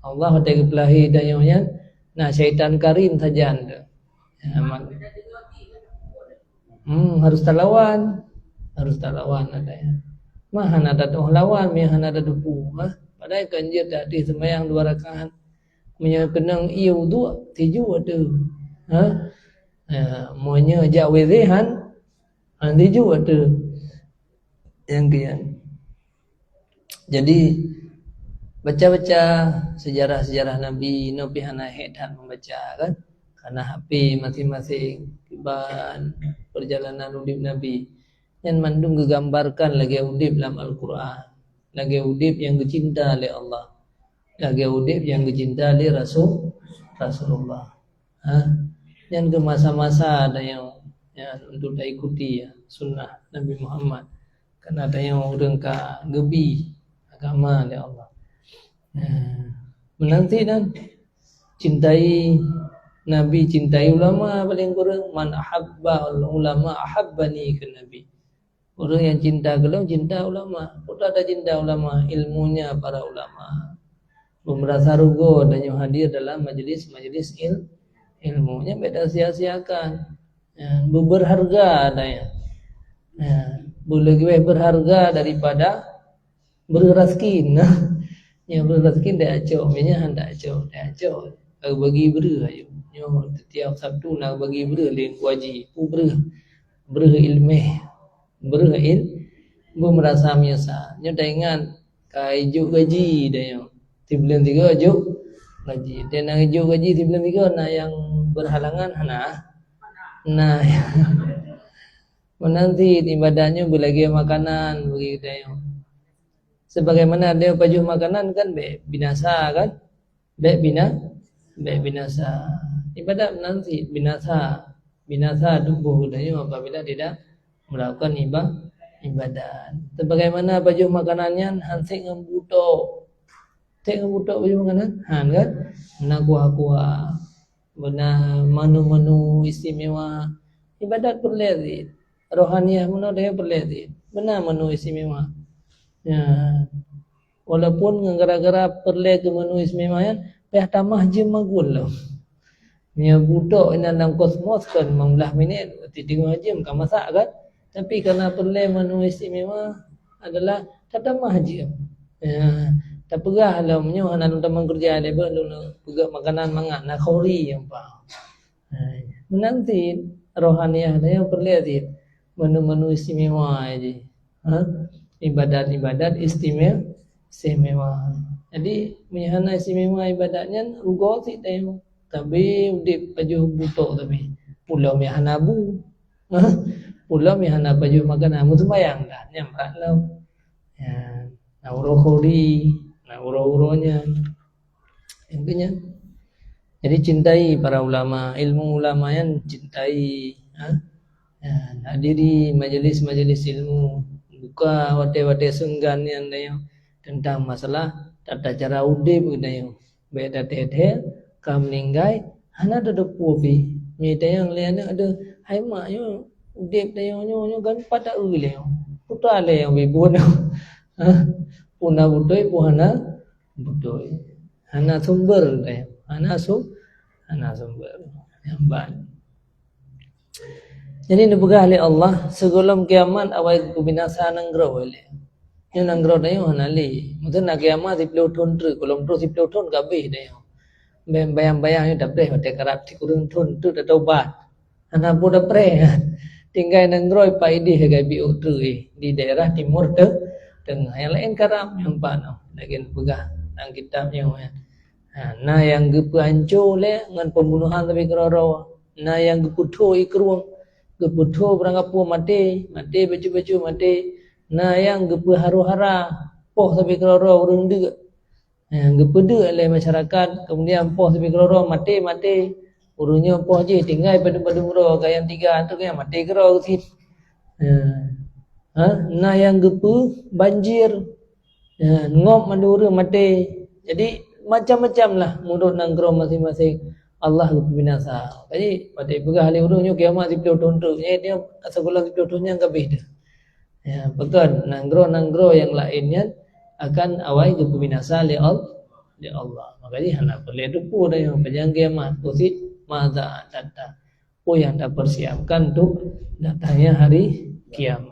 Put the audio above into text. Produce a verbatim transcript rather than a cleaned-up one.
Allah watèe geupeulahé tanyoe nyan na syaitan karin sajan teuh. Ya, mak- Hmm, harus talawan. Harus talawan ada ya. Mah hana tatu'oh lawan, meuh hana tatupu, ha? Padahai kan jeuet that deh seumayang dua rakaat. Meunyoe keunong ié uduk, tiju ateuh. Ha? Ya, meunyoe jak W C han, han tiju ateuh. Nyang keu nyan. Jadi, baca-baca sejarah-sejarah Nabi, nyoe pih hana hék that membaca kan. Karena H P masing-masing, kiban perjalanan udép Nabi. Nyan mandum geugambarkan lagèe udép lam Al-Quran. Lagèe udép nyang geucinta lé Allah. Lagèe udép nyang geucinta lé Rasul, Rasulullah. Ha? Nyan keuh masa-masa tanyoe, ya, untuk taikuti, ya, sunnah Nabi Muhammad. Karena tanyoe ureueng ka geubi agama lé Allah. Ya. Meunan cit nyan, cintai Nabi, cintai ulama paléng kureueng. "Man ahabba ulama ahabbani," kheun Nabi. Ureueng nyang cinta keu lôn, cinta ulama. Peue tacinta ulama? Ilmunya para ulama. Beumeurasa rugoe tanyoe hadir dalam majlis-majlis il-, ilmu. Nyan bèk tasia-siakan. Ya, beuharga tanyoe. Ya, beuleubèh beuharga daripada breuh raseuki. Nyang breuh raseuki ndak acok, meunyoe han acok, ndak acok. Ka bagi breuh ayo. Nyoe tiep Sabtu na bagi breuh lé Teungku Haji. Peue breuh? Breuh ileumèe. Breuh il-, beumeurasa meunyeusal. Nyoe taingat ka ijok gaji tanyoe. Sibuleuen sigoe jok gaji. Dan nyang ijok gaji sibuleuen sigoe na nyang berhalangan hana? Nah, meunan cit ibadat nyoe beulagèe makanan bagi geutanyoe. Sebagaimana tanyoe pajoh makanan kan bèk binasa kan? Bèk bina-, bèk binasa. Ibadat meunan cit binasa. Binasa tuboh geutanyoe apabila tidak melakukan iba-, ibadat. Sebagaimana pajoh makanan nyan han sép ngon butôk. Sép ngon butôk pajoh makanan? Han kan? Na kuah-kuah. Beuna menu-menu istimewa. Ibadat peureulèe cit. Rohaniah meunoe tanyoe peureulèe cit. Beuna menu istimewa. Ya. Walaupun ngon gara-gara peureulèe keu menu istimewa nyan, payah tamah jeuem maguen lom. Meunyoe butôk inan lam kosmos kan limong blah minèt, teungoh jeuem ka masak kan? Tapi karena peureulèe menu istimewa adalah tatamah jeuem. Ya, tapeugah lom nyoe hana lôn tamong keureuja lé beuh lôn peugöt makanan mangat na khori nyang pa. Ha, meunan cit rohaniah tanyoe peureulèe cit menu-menu istimewa jih. Ha? Ibadat-ibadat istime-, istimewa. Jadi, meunyoe hana istimewa ibadat nyan, rugoe cit tanyoe. Tapi udép pajoh butôk tapi. Pulom nyang hana bu. Ha? Pulom nyang hana pajoh makanan. Meuseumayang dah, nyan brat lom. Ya, na uroe khori, na uroe-uroe nyan. Intinya, jadi cintai para ulama, ilmu ulama nyan cintai, ha? Ya, hadiri majelis-majelis ilmu, buka watèe-watèe seunggan nyan tanyoe tentang masalah tata cara udép geutanyoe. Bèk tathèe-thèe ka meuninggai hana tateupeue pih. Meunyoe tanyong lé aneuk, "Adoh, hai mak, nyoe udép tanyoe nyoe, nyoe gan pat taeu lé nyoe? Peue lé nyang bibun nyoe?" Peue na beutôi, peue hana beutôi. Hana sumber deh. Hana su-, hana sumber. Nyang ban. Jadi neupeugah lé Allah, sigohlom kiamat awai geupeuminasa nanggroe lé. Nyoe nanggroe tanyoe hana lé. Mungken na kiamat siplôh thon treuk, gohlom troh siplôh thon ka abéh tanyoe. Bèk bayang-bayang nyoe tapreh watèe karab sikureueng thon treuk tatobat. Hana peue tapreh. Tinggai nanggroe pat idéh lagèe biôk treuk di daerah Timur Te-, Teungoh. Nyang laén karab nyang pat nyoe lagèe neupeugah lam kitab nyoe. Ha, na nyang geupeuhanco lé ngon pembunuhan sabe keudroe-droe. Na nyang geupeutho ié krueng, geupeutho barangkapeue maté, maté bacut-bacut maté. Na nyang geupeuharo-hara, poh sabe keudroe-droe ureueng deuk. Ha, geupeudeuk lé masyarakat, kemudian poh sabe keudroe-droe maté, maté. Ureueng nyoe poh jih tinggai padum-padum droe, ka nyang tiga tu nyang maté keudroe cit. Ha. Ha, na nyang geupeu banjir. Ya, ngop mandum ureueng maté. Jadi, macam-macam lah menurut nanggroe masing-masing Allah geupeuminasa. Jadi, watèe peugah lé ureueng nyoe kiamat siplôh thon treuk, nyan dia asa gohlom siplôh thon nyan ka abéh dah. Ya, pakon nanggroe-nanggroe nyang laén nyan akan awai geupeuminasa lé Al-, di Allah. Maka jih hana peureulée teupeue tanyoe pajan kiamat, peue cit, madza a'dadta, peue nyang tapersiapkan untuk datangnya hari kiamat.